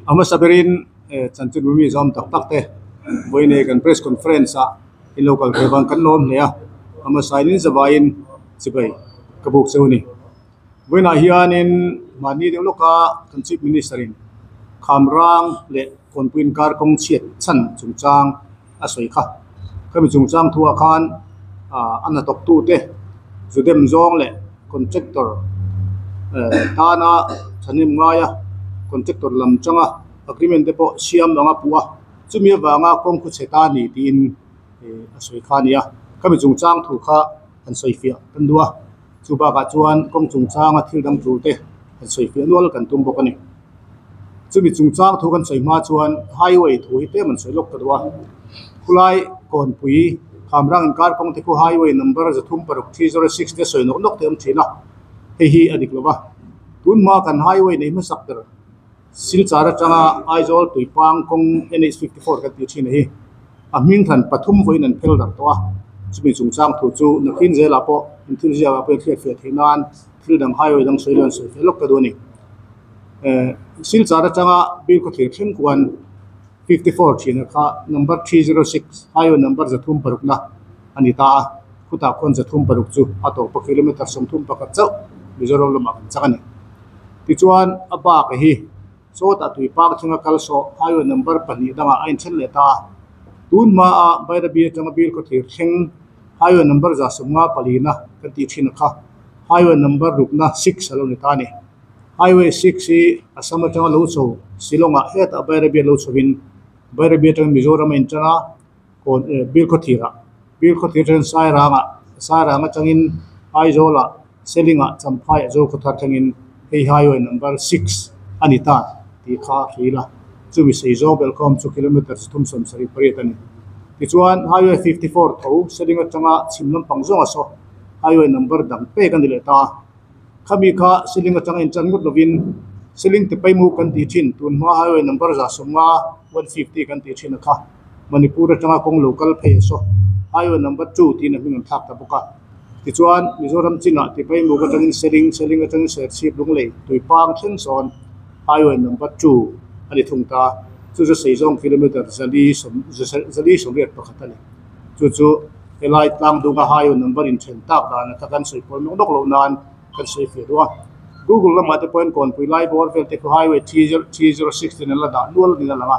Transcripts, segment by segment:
A hmasa berin chanchin mi zawm tak tak te vawiin kan press conference ah in lo kal ve vang kan lawm hle a, a hmasa in in zavaiin chibai ka buk cheu a ni. Vawiinah hianin mahni deuh lawka kan chief minister in Khamrang leh Kawnpui inkar kawng chhiat chhan chungchang a sawi kha. Khami chungchang thuah khan ah a hnathawk tute zudem zawng leh contractor tana thahnem ngaia contractor lam changa agreement te pawh siam anga puh a, chumi avanga kawng khu chhe ta a ni tiin a sawi kha a ni a. Khami chungchang thu kha han sawi fiah kan duh a, chu bakah chuan kawng chungchanga thil dang tur te han sawi fiah nual kan tum bawk a ni. Chumi chungchang thu kan sawi hma chuan highway thu hi tlem an sawi lawk ta duh a, khulai Kawnpui Khamrang inkar kawng te khu highway number 306 306 te sawi nawk nawk te awm thin a, hei hi a dik lo va. Tun hma kan highway nei hmasak ber Silchar atanga Aizawl Tuipang kawng NH 54 kan tih thin a hi a hming hran pathum vawiin an phel darh tawh a, chumi chungchang thu chu nakin zelah pawh inthil ziakah pawh inhriatfiah theih nan thil dang highway dang sawi lo an sawi fiah lawk ta duh a ni. Silchar atanga Bilkhawthlir thleng kuan 54 thina kha number 306 highway number 36 na a ni ta a, khutah khuan 36 chu a tawpa kilometer 31 chauh Mizoram lamah kan chak a ni. Tichuan a bak hi sawtah tui park thlenga kal sawh highway number pahnih dangah a inthen leh ta a, tun hmaa Bairabi atanga Bilkhawthlir thleng highway number 54 na kan tih thin kha highway number rukna 6 a lo ni ta a ni. Highway 6 hi Assam atanga lo chho Shillong ah hetah Bairabi a lo chhovin Bairabi atangin Mizoram a intan a, kawn eh Bilkhawthlir ah Bilkhawthlir atangin Sairang ah Sairang atangin Aizawl ah Seling ah Champhai ah Zokhawthar thlengin hei highway number 6 a ni ta tih kha a hril a, chumi sei zawng belhkhawm chu kilometre 378 a ni. Tichuan highway 54 tho Seling atanga chhim lampang zawng a saw highway number dang pek a ni leh ta a. Khami kha Seling atanga intan ngawt lovin Seling Tepaimu kan tih thin tunhma highway number 150 150 kan tih thin a kha Manipur atanga kawng lo kal phei a saw highway number 2 tiin a hming an thlak ta bawk a. Tichuan Mizoram chinah Tepaimu atangin Seling, Seling atangin Serchhip Lunglei Tuipang thleng sawn highway number 2 a ni thung ta a, chu chu sei zawng kilometre 481 a ni. Chu chu helai tlang dunga highway number inthen tak dan atha kan sawi pawl nawk nawk loh nan kan sawi fiah duh a. Google lamah te pawhin Kawnpui lai bawr vel te khu highway 306 ten an la dah nual niin a lang a.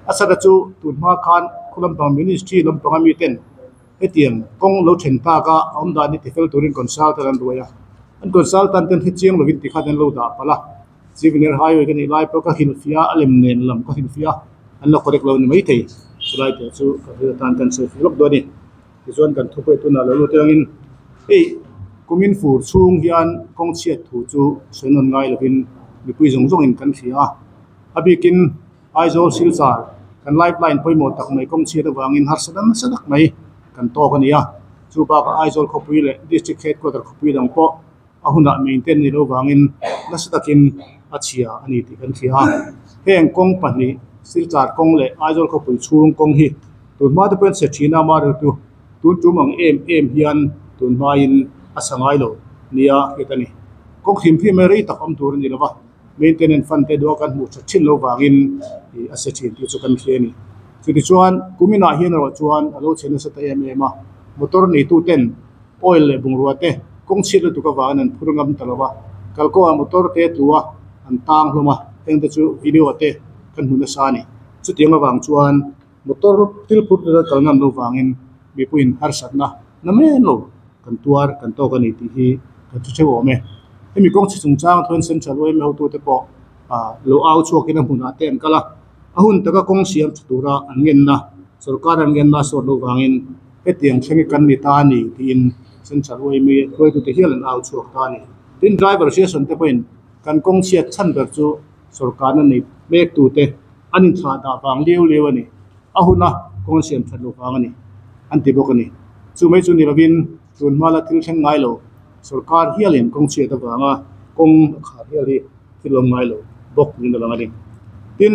A sata chu tun hma khan khu lampang ministry lampanga miten hetiang kawng lo then tak a a awm dan hi tifel turin consultant an ruai a. An consultant ten hrechiang lovin tikhan an lo dah palh a. Civil Highway ka nih lai pawh ka hrilhfiah a, a lem nen lam ka hrilhfiah a, an la correct lo ni maithei. Chulai te chu ka hrilh atan kan sawi fur lawk dawn a ni. Tichuan kan thu pawh tunah lo lut atangin hei kumin fur chhung hian kawng chhiat thu chu sawi nawn ngai lovin mipui zawng zawngin kan hria a. A bikin Aizawl Silchar kan lifeline pawimawh tak mai kawng chhiat avangin harsa nasa tak mai kan tawk a ni a. Chu bakah Aizawl khawpui leh District Headquarter khawpui dang pawh a hunah maintain ni lo vangin nasa takin a chhia a ni tih kan hria a. Heng kawng pahnih Silchar kawng leh Aizawl khawpui chhung kawng hi tun hma te pawhin chhe thin a amaherawhchu tun tum ang em em hian tun hmain a sa ngai lo nia hriat a ni. Kawng hrim hrim hi rei tak awm tur a ni lo va, maintenance fund te duha kan hmuh that thin lo vangin a chhe thin tih chu kan hria a ni. Chutichuan kuminah hian erawh chuan a lo chhe nasa ta em em a, motor neituten Oil leh bungrua te kawng chhiat lutuk avangin an phur ngam ta lo va, kalkawngah motor te tlu a, an tang hlawm a, heng te chu video te kan hmu nasa a ni. Chutiang avang chuan motor thil phur te kal ngam lo vangin mipuiin harsatna na men lo kan tuar kan tawk a ni tih hi kan hre theuh awm e. Hemi kawng chhe chungchang thuan Central yma hotute pawh lo au chhuakin a hmunah te an kal a, a hun taka kawng siam tha tura an ngenna sorkar an ngenna sawt lo vangin Hetiang thleng hi kan ni ta a ni tiin Central yma hruaitute hial an au chhuak ta a ni. Tin, driver association te pawhin kan kawng chhiat chhan ber chu sorkarna nei mektute an inthlah dah vang liau liau a ni. A huna kawng an siam that loh vang a ni an ti bawk a ni. Chu mai chu ni lovin tun hma la thil thleng ngai lo sorkar hialin kawng chhiat avanga kawng a khar hial hi thil awm ngai lo bawk niin a lang a ni. Tin.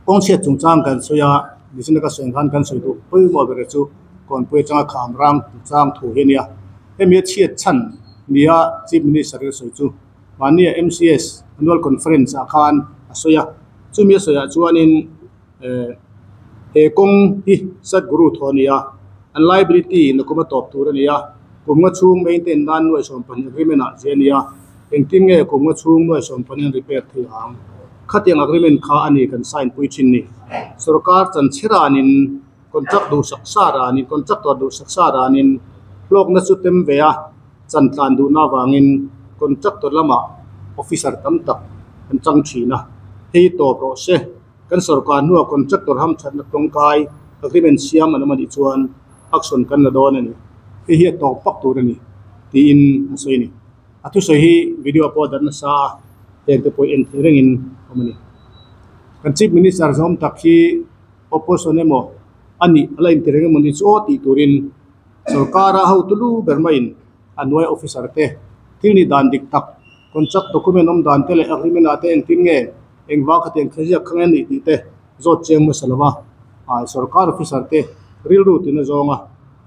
Kawng chhiat chungchang kan sawi a, Mizina ka sawi ang khan kan sawi duh pawimawh ber chu Kawnpui atanga kham rang chungchang thu hi a nia. Hemi a chhiat chhan nia Chief Minister in a sawi chu mahnia MCS Annual Conference ah khan a sawi a. Chumi a sawiah chuanin eh he kawng hi Sadhguru thaw a ni a, an liability in a kum a tawp tur a ni a, kum nga chhung maintain nan nuai 12 agreement ah zia a ni a, engtin nge kum nga chhung nuai 12 an repair thei ang? Khatiang agreement kha a ni kan sign pui thin ni. Sorkar chanchheranin contract duhsak sa ranin contractor duhsak sa ranin hlawkna chu tem ve a, chantlan duhna avangin contractor lamah officer tam tak an chang thin a, hei tawp rawh se, kan sorkar hnuah contractor hamthatna tawngkai agreement siam an awm a nih chuan action kan la dawn a ni, hei hi a tawp vak tur a ni tiin a sawi a ni. A thusawi hi video pawh a darh nasa a, heng te pawh en theih rengin a awm a ni. Kan Chief Minister zawm tak hi opposition emaw a nih a la inti reng emaw ni chu aw tih turin sorkara hotu lu ber maiin a hnuai officer te thil nih dan dik tak contract document awm dan te leh agreement ah te engtin nge engvang khatiang khaziak kha nge nih tih te zawt chiang hmasa lo va ah sorkar officer te rilru tina zawnga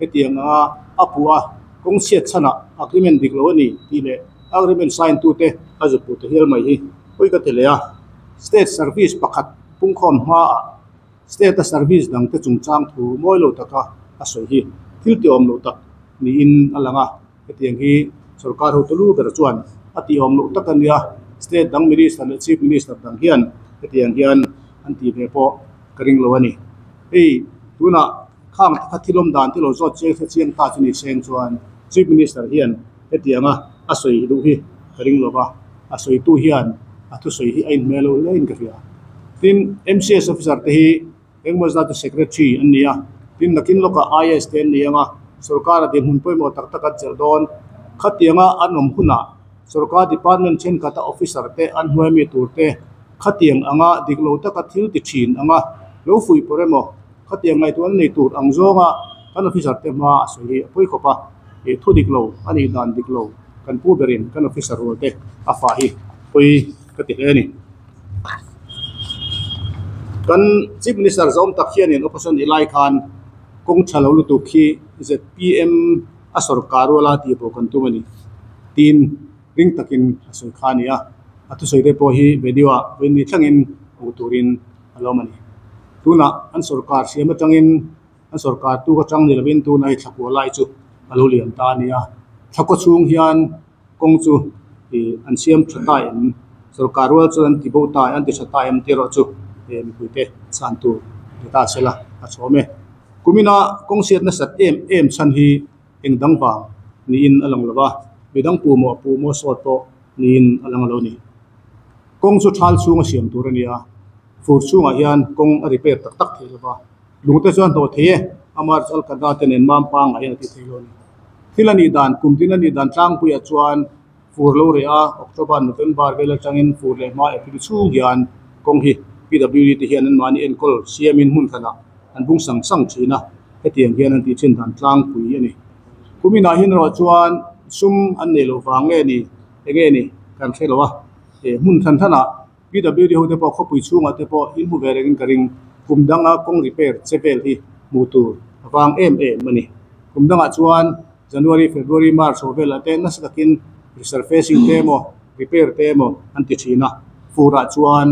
hetiang anga a puh a kawng chhiat chhanah agreement dik lo a ni tih leh agreement sign tu te a zuk puh ta hial mai hi pawi ka ti leh a state service pakhat pungkhawm hmaah State a service dang te chungchang thu mawi lo taka a sawi hi thil ti awm loh tak niin a lang a, hetiang hi sorkar hotu lu ber chuan a ti awm loh tak a nia, state dang minister leh chief minister dang hian hetiang hian an tih ve pawh ka ring lo a ni. Hei tunah khang kha thil awm dan te lo zawt chiang hre chiang ta chu ni seng chuan chief minister hian hetianga a sawi duh hi ka ring lo va, a sawitu hian a thusawi hi a inhmel lo hle in ka hria. Tin, MCS officer te hi engemaw zat chu secretary an ni a, tin nakin lawkah IAS te an ni ang a, sorkara dinhmun pawimawh tak tak an chelh dawn. Khatianga an awm hunah sorkar department thenkhat a officer te an hnuai mi tur te khatiang anga dik lo taka thil ti thin anga lo fuih pawr emaw khatiang ngaihtuahna nei tur ang zawnga kan officer te hma a sawi hi a pawi khawp a, ih thu dik lo a nih dan dik lo kan pu berin kan officer rual te a fah hi pawi ka ti hle a ni. Kan Chief Minister zawm tak hianin opposition nih lai khan kawng tha lo lutuk hi zpm a sawrkar ruala tih pawh kan tum a ni tiin ring takin a sawi kha a ni a, a thusawi te pawh hi video ah vawiin thlengin hmuh turin a lawm a ni. Tunah an sawrkar siam atangin an sawrkar tu atang ni lovin tuna hei thlakua lai chu a lo lian ta a ni a, thlakua chhung hian kawng chu ih an siam tha ta em sawrkar rual chuan an ti bo ta an ti tha ta em tih erawh chu eh mipuite chhan tur ni ta se la a chhawm e. Kumina kawng siat nasat em em chhan hi eng dang vang niin a lang lo va, midang pu maw pu maw sawt pawh niin a lang lo a ni. Kawng chu thal chhunga siam tur a ni a, fur chhungah hian kawng a repair tak tak thei lo va, lungte chuan hnawh thei e, amah chu Alkadra te nen mam pangah hian a ti thei lo a ni. Thil a nih dan, kum tin a nih dan tlangpuiah chuan fur lo reh a, October, November vel atangin fur leh hma April chhung hian kawng hi PWD te hian anmahni enkawl siamin hmun khatah an bung sang sang thin a, hetiang hian an tih thin dan tlangpui a ni. Kuminah hian erawh chuan sum an nei loh vang nge ni, enge ni kan hre lo a, hmun hran hranah PWD ho te pawh khawpui chhungah te pawh in hmu ve rengin ka ring, kum danga kawng repair che vel hi hmuh tur a vang em em a ni. Kum dangah chuan January, February, March ho velah te nasa takin resurfacing te emaw repair te emaw an ti thin a, furah chuan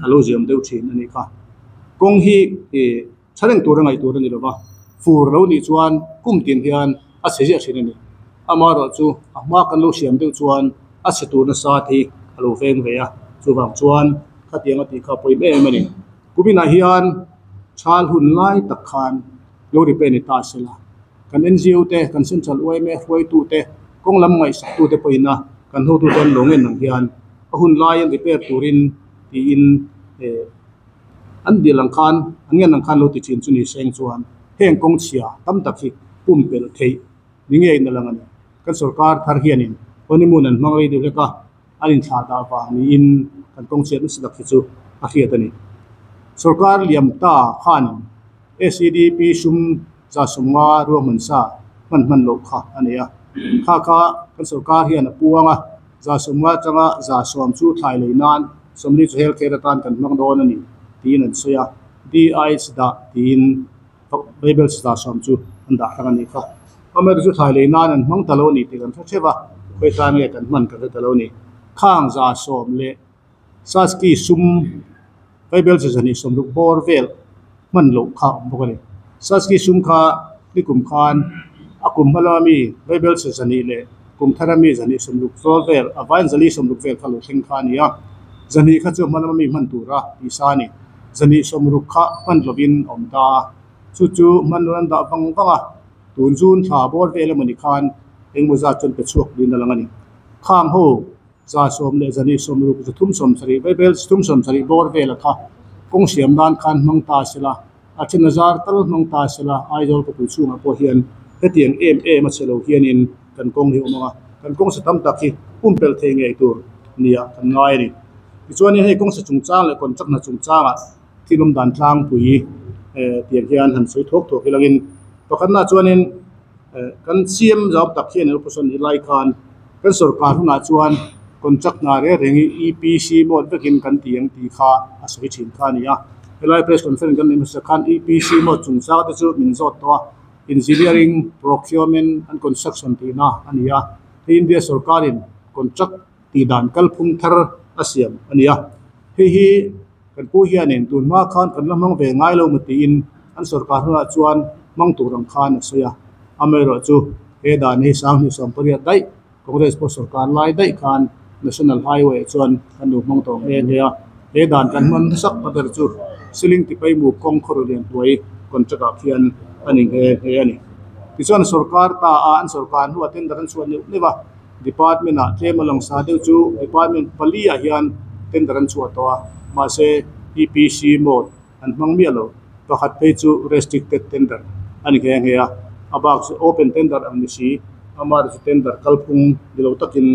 a lo ziam deuh thin a nih kha. Kawng hi ih tha reng tur a ngaih tur a ni lo va, fur lo nih chuan kum tin hian a chhe ziah thin a ni. Amaherawhchu a hma kan lo siam deuh chuan a chhe tur nasa te hi a lo veng ve a, chuvang chuan khatiang a tih kha a pawimawh em em a ni. Kuminah hian chhal hun lai tak khan lo repair ni ta se la, kan NGO te, kan Central yma hruaitu te, kawng lam ngaihsak tu te pawhin a kan hotu te an lo ngen ang hian a hun laiin repair turin tiin eh an dil ang khan an ngen ang khan lo ti thin chu ni seng chuan heng kawng chhia tam tak hi pumpelh theih ni ngeiin a lang a ni. Kan sorkar thar hianin honeymoon an hmang rei deuh hlek a, an inthlah dah vang niin kan kawng chhiat nasa tak hi chu a hriat a ni. Sorkar liam ta khanin SEDP sum 150 ruahman sa hman hman loh kha a nei a, kha kha kan sorkar hian a puang a, 150 atanga 110 chu thlai lei nan 40 chu health care atan kan hmang dawn a ni tiin an sawi a, DIH dah tiin Bible 110 chu an dah hrang a nih kha. Amaherawhchu chu thlai lei nan an hmang ta lo a ni tih kan hre theuh a, khawi tan nge kan hman kan hre ta lo a ni. Khang 110 leh Saski sum. Vaibelchhe 260 bawr vel hman loh kha a awm bawk a ni. Saski sum kha nikum khan a kum hma lama mi Vaibelchhe 200 leh kum thara mi 260 zawl vel a vain 460 vel kha lo thleng kha a ni a. 200 kha chu a hma lama mi hman tura tih sa a ni. 260 kha hman lovin a awm ta a. Chu chu hman rawn an dah vang vang a, tun June thla bawr vel emawni khan engemaw zat chuan pe chhuak niin a lang a ni. Khang ho 100 leh 260 370 Vaibel 370 bawr vela kha kawng siam nan khan hmang ta sela, a then a zar tal hmang ta sela, Aizawl khawpui chhungah pawh hian hetiang em em a che lo hianin kan kawng hi a awm ang a, kan kawng sa tam tak hi pumpelh thei ngei tur nia kan ngai a ni. Tichuanin hei kawng sa chungchang leh contract hna chungchangah thil awm dan tlangpui tiang hian han sawi thuak thuak ilangin pakhatnaah chuanin kan CM zau tak hian opposition ni lai khan kan sorkar hunah chuan contract hna reng reng hi EPC mode vekin kan ti ang tih kha a sawi thin kha a ni a. Helai press conference kan neih hmasa khan EPC mode chungchang te chu min zawt tawh a, engineering, procurement and construction tihna a ni a. Hei India sorkarin contract tih dan kalphung thar a siam a ni a. Hei hi kan pu hianin tun hma khan kan la hmang ve ngai lo maw tiin an sorkar hunah chuan hmang tur ang khan a sawi a. Amaherawhchu he dan hi 2018 daih Congress pawh sorkar lai daih khan National Highway ah chuan kan lo hmang tawh nghe nghe a. He dan kan hman hmasak ber chu Siling Tipaimuk kawng khawr lian hnuai contract ah khian a ni nghe nghe a ni. Tichuan sorkar ta a an sorkar hnuah tender an chhuah neuh neuh a. Department ah tlem a lang sa deuh chu department pali ah hian tender an chhuah tawh a, mahse EPC mode an hmang miah lo. Pakhat phei chu restricted tender a ni nghe nghe a, a bak chu open tender ang ni si, amah chu tender kalphung ni lo takin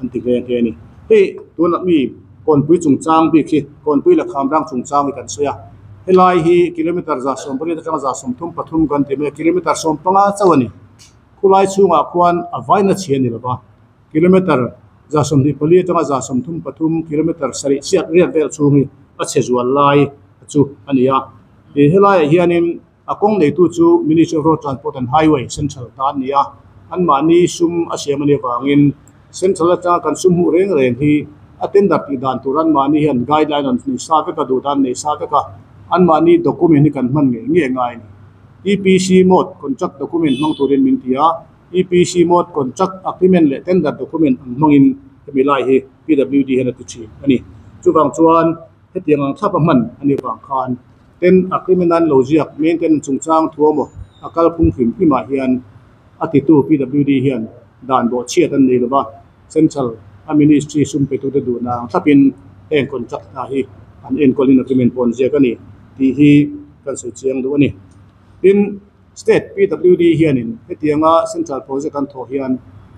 an ti nghe nghe a ni. Hei tunah mi kawnpui chungchang bik hi kawnpui la kham rang chungchang hi kan sawi a, helai hi kilometer 180 atanga 133 kan ti mai a, kilometer 15 chauh a ni. Khulai chhungah khuan a vaina chhi a ni lo va, kilometer 24 atanga 33 kilometer sarih chiat riat vel chhung hi a chhe zual lai chu a ni a. Ih helaiah hianin a kawng neitu chu Ministry of Road Transport and Highway, Central ta an ni a, anmahni sum a siam a nih avangin Central atanga kan sum hmuh reng reng hi a tender tih dan tur anmahni hian guideline an nei sa vek a, duh dan nei sa vek a, anmahni document hi kan hman ngei ngei ngai a ni. EPC mode contract document hmang turin min ti a, EPC mode contract agreement leh tender document ang hmangin hemi lai hi PWD hian a ti thin a ni. Chuvang chuan hetiang ang thlap a hman a nih vang khan ten agreement an lo ziak maintenance chungchang thu emaw a kalphung hrim hrimah hian a titu PWD hian dan bawhchhiat an nei lova, Central a ministry sum petute duhna ang thlapin heng contract hna hi an enkawlin agreement pawh an ziak a ni tih hi kan sawi chiang duh a ni. Tin, State PWD hianin hetianga Central project an thawh hian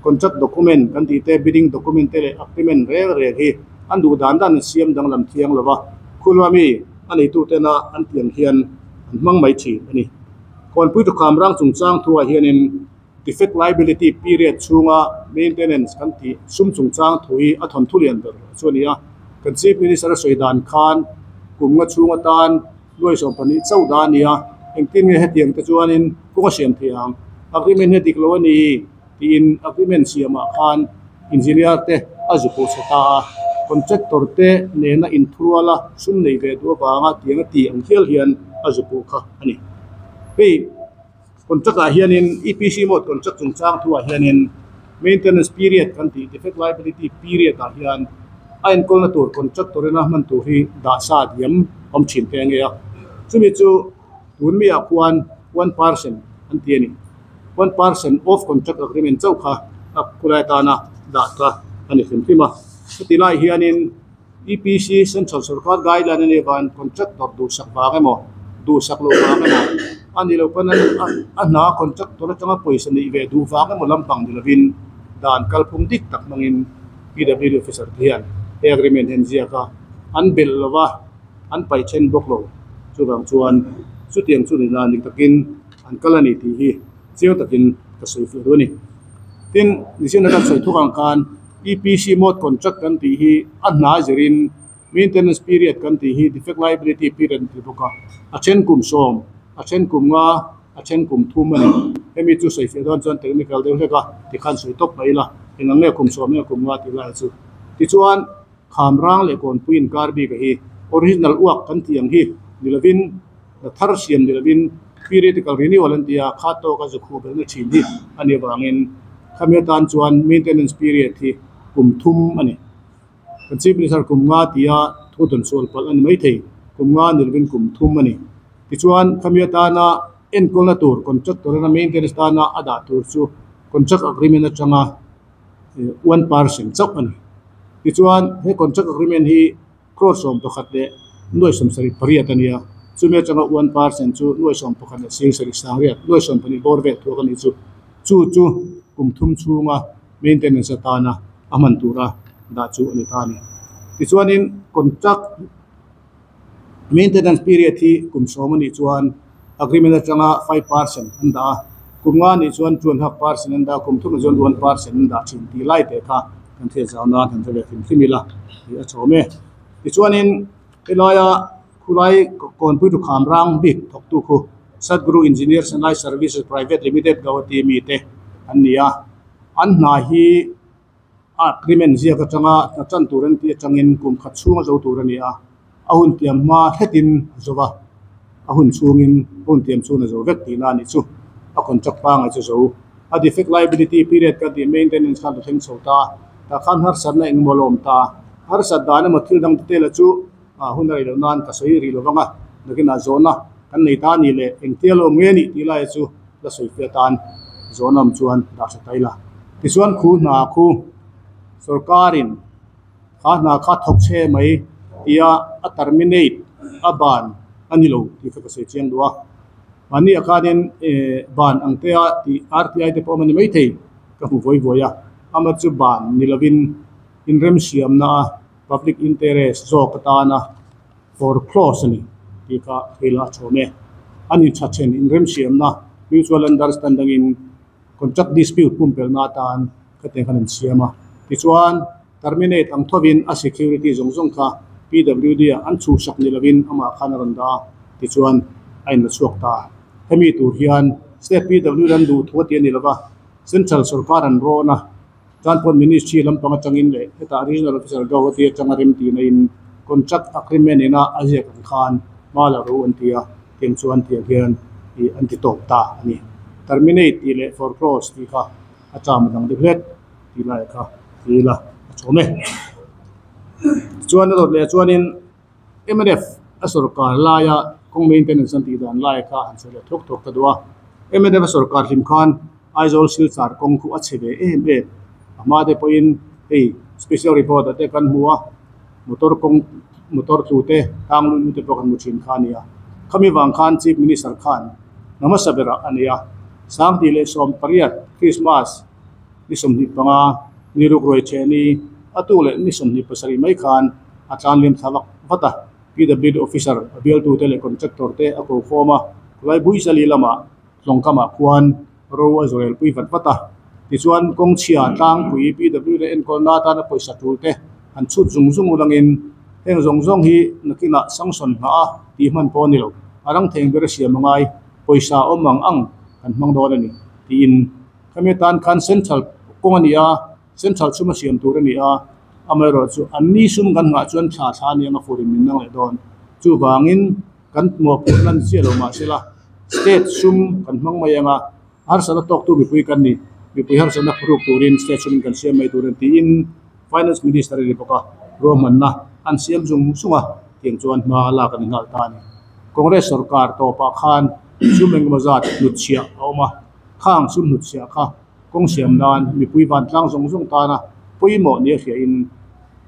contract document kan tih te, bidding document te leh agreement reng reng hi an duh dan dan an siam danglam thiang lo va, khulua mi a neitutena an tih ang hian an hmang mai thin a ni. Kawnpui tukham rang chungchang thuah hianin Defect liability period chhunga maintenance kan tih sum chungchang thu hi a thawnthu lian ber chu a ni a. Kan Chief Minister a sawi dan khan kum nga chhung atan nuai 12 chauh dah a ni a, engtin nge hetiang te chuanin kawng a siam thei ang? Agreement hi a dik lo a ni tiin agreement siamah khan engineer te a zu pawh chhe ta a, contractor te nena inthuruala sum nei ve duh avanga tiang a ti ang hial hian a zu pawh kha a ni. Hei. Contract ah hianin EPC mode contract chungchang thu ah hianin maintenance period kan tih defect liability period ah hian a enkawlna tur contractor ina hman tur hi dah sa diam awm thin te ange a, chumi chu tun mi ah khuan 1% an ti a ni. 1% of contract agreement chauh kha a khulai atana dah ta a ni hrim hrim a. Heti lai hianin EPC Central Sorkar guideline a nih avangin contractor duhsak vang emaw, duhsak loh vang emaw, a nih loh pawn a hna contractor atanga pawisa neih ve duh vang emaw lampang ni lovin dan kalphung dik tak hmangin PWD officer te hian he agreement hi an ziak a, an belh lo va, an paih then bawk lo. Chuvang chuan chutiang chu nihna dik takin an kal a ni tih hi chiang takin ka sawi fuh duh a ni. Tin, Nichina kan sawi thuk ang khan EPC mode contract kan tih hi a hna zirin maintenance period kan tih hi defect liability period an ti bawk a, a then kum 10, a then kum 5, a then kum 3 a ni. Hemi chu sawi fiah dawn chuan technical deuh hlek a tikhan sawi tawp mai ila, eng ang nge kum 10 nge kum 5 tih lai chu. Tichuan, Khamrang leh Kawnpui inkar bik a hi Original uak kan tih ang hi ni lovin hna thar siam ni lovin periodical renewal an ti a, kha tawka zu khuh belhna thin hi a nih avangin khami atan chuan maintenance period hi kum thum a ni. Kan Chief Minister kum nga tia thu dawn sual palh a ni maithei, kum nga ni lovin kum thum a ni. Tichuan khami atana enkawlna tur contractor ina maintenance tana a dah tur chu contract agreement atanga 1% chauh a ni. Tichuan he contract agreement hi crore 11 leh nuai 78 a ni a, chumi atanga 1% chu nuai 11 leh sing sarih sang riat nuai 12 bawr vel thuak a nih chu. Chu chu kum thum chhunga maintenance atana a hman tura dah chu a ni ta a ni. Tichuanin contract maintenance period hi kum 10 a nih chuan agreement atanga 5% an dah a, kum nga nih chuan 2.5% an dah a, kum thum ah chuan 1% an dah thin tih lai te kha kan hriat zau nan han hre ve hrim hrim ila tih a chawm e. Tichuanin helaia khulai kawnpui dukham rang bik thawktu khu Sadguru Engineers and Light Services Private Limited Guwahati mi te an ni a, an hna hi a agreement ziak atanga hna tan tur an tih atangin kum khat chhung a zo tur a ni a, a hun tiam hma hletin a zo va, a hun chhungin a hun tiam chhun a zo vek tihna a nih chu, a contract pangai chu zo. A defect liability period kan tih maintenance khan a thleng chho ta, tah khan harsatna engemaw a la awm ta, harsat dan emaw thil dang te te la chu a hun a rei loh nan ka sawi rih lo vang a, nakinah zawhna kan nei ta a nih leh engtia lo awm nge nih tih lai chu la sawi fiah atan zawhna awm chuan dah hre ta ila. Tichuan khu hna khu sorkarin kha hna kha thawk chhe mai tia a terminate a ban a ni lo tih kha ka sawi chiang duh a. Mahni ah khanin ban ang te a tih RTI te pawh awm a ni maithei ka hmu vawi vawi a, ama chu ban ni lovin inremsiamna a public interest zawk atana foreclose a ni tih kha thil a chhawm e. A ni tha then inremsiamna mutual understanding in contract dispute pumpelhna atan khatiang khan an siam a. Tichuan terminate ang thovin a security zawng zawng kha PWD ah an chhuhsak ni lovin amah khan a rawn dah a, tichuan a inla chhuak ta. Hemi tur hian state PWD an duh thu a ti a ni lova, central sorkar an rawn a. Transport Ministry lampang atangin leh hetah Regional Officer Guwahati atanga remtihna in contract agreement ina a ziak ang khan hma la ro an ti a, tiang chuan tiang hian ih an ti tawp ta a ni. Terminate tih leh foreclose tih kha a term a dang deuh hlek tih lai kha ti ila a chhawm e. Tichuan a dawt leh chuanin mnf a sorkar laia kawng maintenance an tih dan lai kha han sawi leh thawk thawk ta duh a. Mnf a sorkar hlim khan Aizawl Silchar kawng khu a chhe ve em em. A hma te pawhin hei special report ah te kan hmu a, motor kawng motor tlu te tang lut lut te pawh kan hmu thin kha a ni a. Khami vang khan Chief Minister khan hna hmasa berah a nei a, 2018 Christmas ni 25 ni ruk ruai chhe ni a tu leh ni 27 mai khan a tlan liam thla vak vat a. PWD officer a bialtute leh contractor te a ko khawm a, khulai Buisali lamah Tlawngkamah khuan ro a zawrel pui vat vat a, tichuan kawngchhia tlangpui PW leh enkawlna atana pawisa tul te han chhut zung zung ulangin heng zawng zawng hi nakinah sanction hna a tih hman pawh a ni lo, a rang theng ber a siam a ngai, pawisa awm ang ang kan hmang dawn a ni tiin khami atan khan central kawng a ni a, central chhuma siam tur a ni a, amaherawhchu an ni sum kan nghah chuan thla thla a ni ang a furin min nang leh dawn, chuvangin. Kan muahpurh lan chiah lo mah sela, state sum kan hmang mai ang a, harsatna tawktu mipui kan ni, mipui harsatna phuruk turin state sumin kan siam mai tur a ni tiin Finance Minister a ni bawk a, ruahmanna an siam zung zung a, tiang chuan hma lak a ni nghal ta a ni. Congress sorkar tawpah khan sum engemaw zat hnutchhiah a awm a, khang sum hnutchhiah kha kawng siam nan mipui vantlang zawng zawng tana pawimawh nia hriain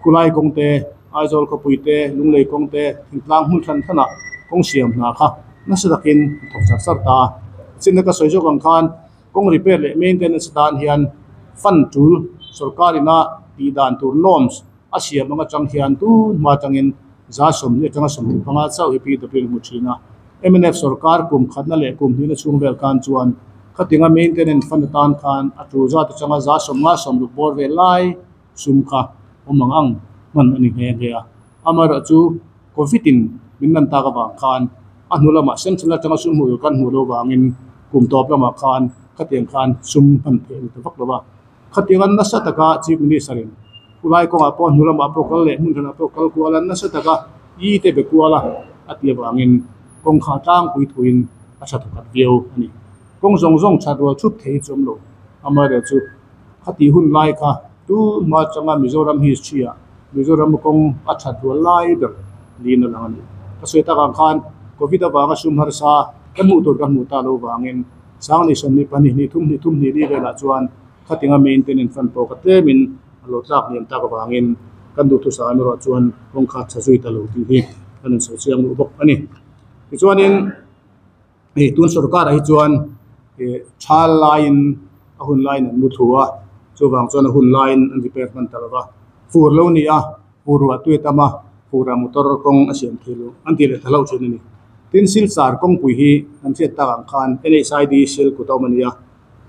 Khulai kawng te, Aizawl khawpui te, Lunglei kawng te, thingtlang hmun hran hranah kawng siam hna kha nasa takin an thawk char char ta a. Chinna ka sawi zawk ang khan kawng repair leh maintenance atan hian fund tul sorkar ina tih dan tur norms a siam ang atang hian tun hma atangin 20% atanga 25 chauh hi PW hmu thin a. Mnf sorkar kum khatna leh kum hnihna chhung vel khan chuan khatinga maintenance fund atan khan a tul zat atanga 50 60 bawr vel lai sum kha awm ang ang hman a ni nghe nghe a. Amaherawhchu Covid in min lan tak avang khan a hnu lamah central atanga sum hmuh tur kan hmuh loh avangin kum tawp lamah khan khatiang khan sum hman theih a ni ta vak lo a. Khatianga nasa taka Chief Minister in khulai kawngah pawh hnu lamah pawh kal leh hmun hranah pawh kal kual a nasa taka I te be kual a a tih avangin kawng kha tlangpui thuin a tha thawkhat viau a ni. Kawng zawng zawng that rual thup thei hi chu awm lo. Amaherawhchu khatih hun lai kha tu hma atanga Mizoram history ah Mizoram kawng a that rual lai ber niin a lang a ni. Ka sawi tak ang khan Covid avanga sum harsa kan hmuh tur kan hmuh ta lo vangin Sangni sawmhnih pahnih hnih thum hnih thum hnih li velah chuan Khatinga maintenance fund pawh ka tlemin a lo tlak hniam tak avangin kan duhthusam erawh chuan kawng kha tha zui ta lo tih hi kan rawn sawi chiang duh bawk a ni. Tichuanin hei tun sorkarah hi chuan ih thal laiin a hun laiin an mu thlu a, chuvang chuan a hun laiin an repair hman ta lo va, fur lo ni a, fur ruah tui a tam a, furah motor kawng a siam thei lo an tih leh ta hlauh thin a ni. Tin, Silchar kawngpui hi kan hriat tak ang khan NHID sil kut a awm a ni a.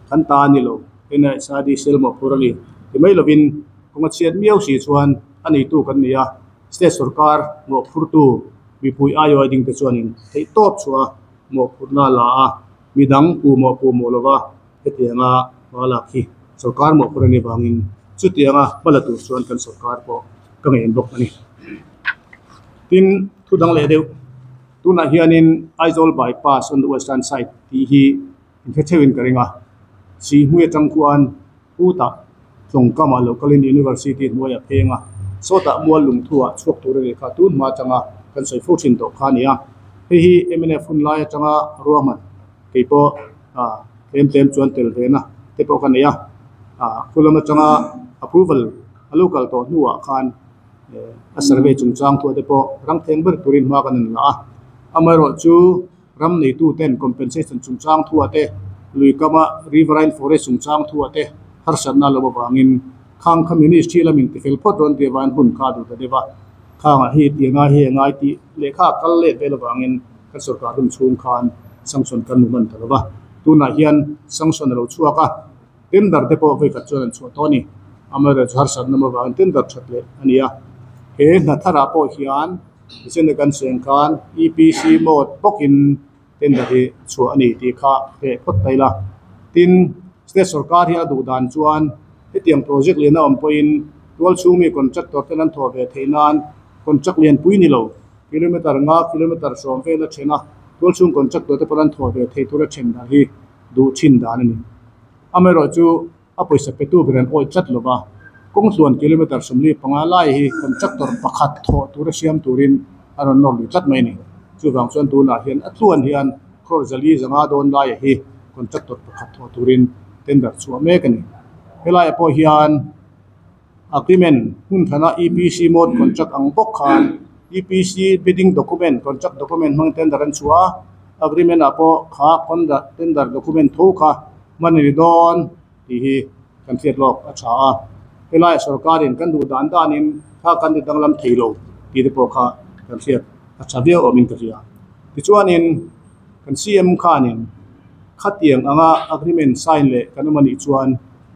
Kan ta a ni lo, NHID sel mawhphur a ni. Ti mai lovin kawng a chhiat miau si chuan a neitu kan ni a, state sorkar mawhphurtu mipui aiawh ding te chuanin theih tawp chhuah a mawhphurhna la a, midang pu mawh pu mawh lova hetianga hma lak hi sorkar mawhphur a nih vangin chutianga hma la tur chuan kan sorkar pawh ka ngaih bawk a ni. Tin, thu dang leh deuh, tunah hianin Aizawl bypass on the western side tih hi Inhre theuhin ka ring a, Sihhmui atang khuan Putah Tlawngkamah local in University hnuaiah pheng a, sawtah mual lungthuah chhuak tur a nih kha tun hma atanga kan sawi fo thin tawh kha a ni a. Hei hi mnf hun lai atanga ruahman kei pawh tlem tlem chuan tel ve na te pawh ka nei a, khulam atanga approval a lo kal tawh hnuah khan a survey chungchang thuah te pawh rang thleng ber turin hma kan han la a, amaherawhchu Ram neituten compensation chungchang thuah te, lui kama riverine forest chungchang thuah te harsatna lo avangin khang kha ministry lamin tifel phawt rawn tih avangin hun kha a duh ta deuh a. Khangah hi tih a ngai hi a ngai tih lehkha a kal let vel avangin kan sorkar hun chhung khan sanction kan hmu hman ta lo va. Tunah hian sanction a lo chhuak a, tender te pawh vawikhat chuan an chhuah tawh a ni. Amaherawhchu harsatna awm avangin tender that leh a ni a. He hna tharah pawh hian Tichuan kan seng khan EPC mode bawkin tender hi chhuah a ni tih kha hreh phawt ta ila. Tin, state sorkar hi a duh dan chuan hetiang project lian a awm pawhin tual chhungmi contractor ten an thawh ve theih nan contract lian pui ni lo, kilometer nga, kilometer sawm vel a then a, tual chhung contractor te pawh an thawh ve theih tur a then dan hi duh thin dan a ni. Amaherawhchu. A pawisa petu ber an awih tlat lo va, kawng hluan kilometre 45 lai hi contractor pakhat thawh tura siam turin a rawn nawr lui tlat mai a ni. Chuvang chuan tunah hian a tluan hian crore zali zanga dawn laiah hi contractor pakhat thawh turin tender chhuah mek a ni. Helaiah pawh hian agreement hmun thana EPC mode contract ang bawk khan EPC bidding document contract document hmangin tender an chhuah a, agreement ah pawh kha tender document tho kha Hman a ni dawn tih hi kan hriat lawk a tha a, helaiah sorkarin kan duh dan danin kha kan ti danglam thei lo tih te pawh kha kan hriat a tha viau awmin ka hria. Tichuanin kan CM khanin khatiang anga agreement sign leh kan awm a nih chuan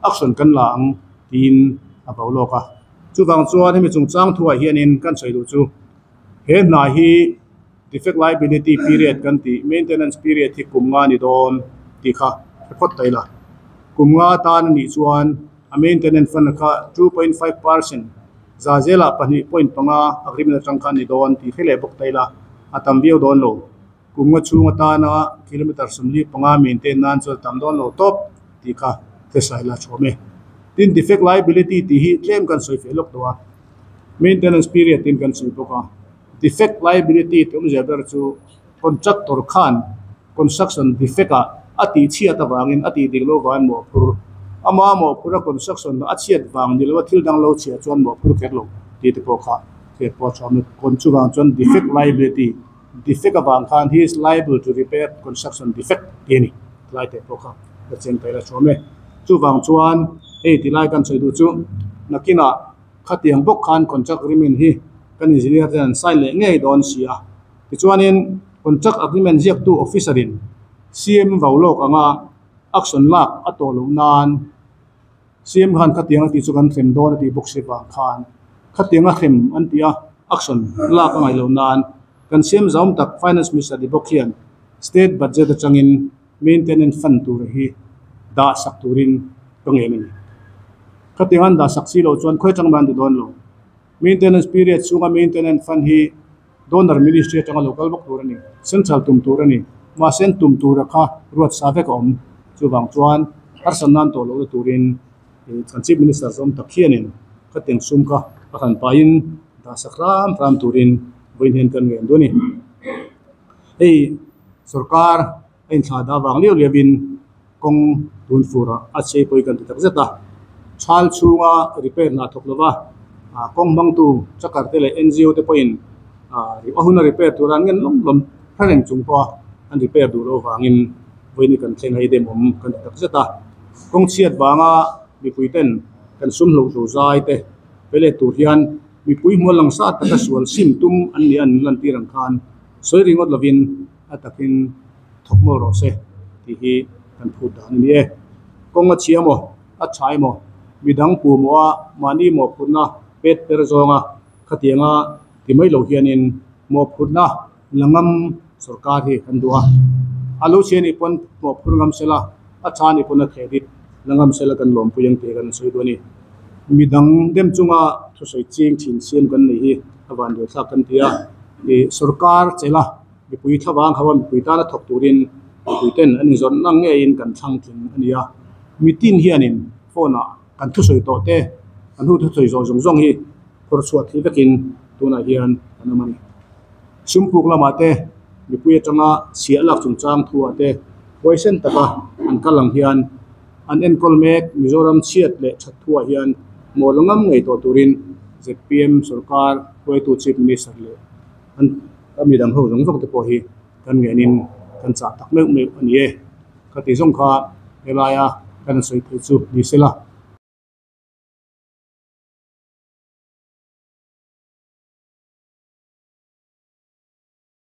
action kan la ang tiin a bo lawk a. Chuvang chuan hemi chungchang thuah hianin kan sawi duh chu he hna hi Defect liability period kan tih maintenance period hi kum nga ni dawn tih kha hre phawt ta ila. Kum nga atan a nih chuan a maintenance fund kha 2.5% za zelah 2.5 agreement atang khan ni dawn tih hre leh bawk ta ila a tam viau dawn lo. Kum nga chhung atana kilometre 45 maintain nan chuan a tam dawn lo tawp tih kha hre sai la chhawm e. Tin, defect liability tih hi tlem kan sawi feh lawk tawh a, maintenance period tiin kan sawi bawk a. Defect liability tih awmzia ber chu contractor khan construction defect ah a tih chhiat avangin a tih dik loh vangin mawhphur ama mawhphur a construction a chhiat vang ni lo a thil dang lo chhiah chuan mawhphur kher lo tih te pawh kha hriat pawh a tha awm e. Kawn chuvang chuan defect liability defect avang khan he is liable to repair construction defect tih a ni tlai teh pawh kha ka cheng taih la tha awm e. Chuvang chuan hei tilai kan sawi duh chu nakinah Khatiang bawk khan contract agreement hi kan engineer ten an sign leh ngei dawn si a. Tichuanin contract agreement ziaktu officer in CM vau lawk anga action lak a tawh loh nan CM khan khatiang a tih chu kan hrem dawn a tih bawk si vang khan khatiang a hrem an tih a action lak a ngaih loh nan kan CM zaum tak finance minister ni bawk hian state budget atangin Maintenance fund tur hi dah sak turin ka ngen a ni. Khatiang an dah sak si loh chuan khawi atang mai an ti dawn lo. Maintenance period chhunga maintenance fund hi Donor Ministry atanga lo kal bawk tur a ni. Central tum tur a ni. Mahse an tum tura kha ruat sa vek a awm. Chuvang chuan harsat nan tawh lohna turin kan Chief Minister zawm tak hianin ka teng sum kha a han pahin dah sak ram ram turin vawiin hian kan ngen duh a ni. Hei sorkar a inthlah dah vang liau liauin kawng tun furah a chei pawi kan ti tak zet a. Thal chhunga repair hna thawk lova kawng hmangtu chakar te leh NGO te pawhin a huna repair tura an ngen lawm lawm hre reng chung pawha an repair duh loh avangin vawiin hi kan thleng hei dem awm kan ti tak zet a. Kawng chhiat vanga mipui ten kan sum hloh hlo zai te pe let tur hian mipui hmual lang sat taka sual sim tum an nih an lantir ang khan sawi ringawt lovin a takin thawk maw rawh se tih hi kan phut dan a ni e. Kawng a chhia maw, a tha emaw, midang pu maw a mahni mawhphurhna pet per zawnga khatianga ti mai lo hianin mawhphurhna la ngam sorkar hi kan duh a. A lo chhia nih pawn mawhphur ngam sela, a tha nih pawn a credit la ngam sela kan lawmpui ang tih kan sawi duh a ni. Midang dem chunga thusawi ching thin siam kan nei hi a vanduaithlak kan ti a. Sorkar chela Mipui thlavang ho a mipui tana thawk turin mipui ten an inzawrh na ngeiin kan thlang tling a ni a. Mitin hianin phone ah kan thusawi tawh te, kan hu thusawi zawh zawng zawng hi phawrh chhuah thei vekin tunah hian kan awm a ni. Sumpuk lamah te mipui atanga chhiah lak chungchang thu ah te huaisen taka an kal ang hian an enkawl mek Mizoram chhiat leh that thu ah hian mawl ngam ngei tawh turin zpm sorkar hruaitu Chief Minister leh An a midang ho zawng zawng te pawh hi kan ngenin kan chah tak meuh meuh a ni e. Ka tih zawng kha helaia kan sawi theih chu ni se la.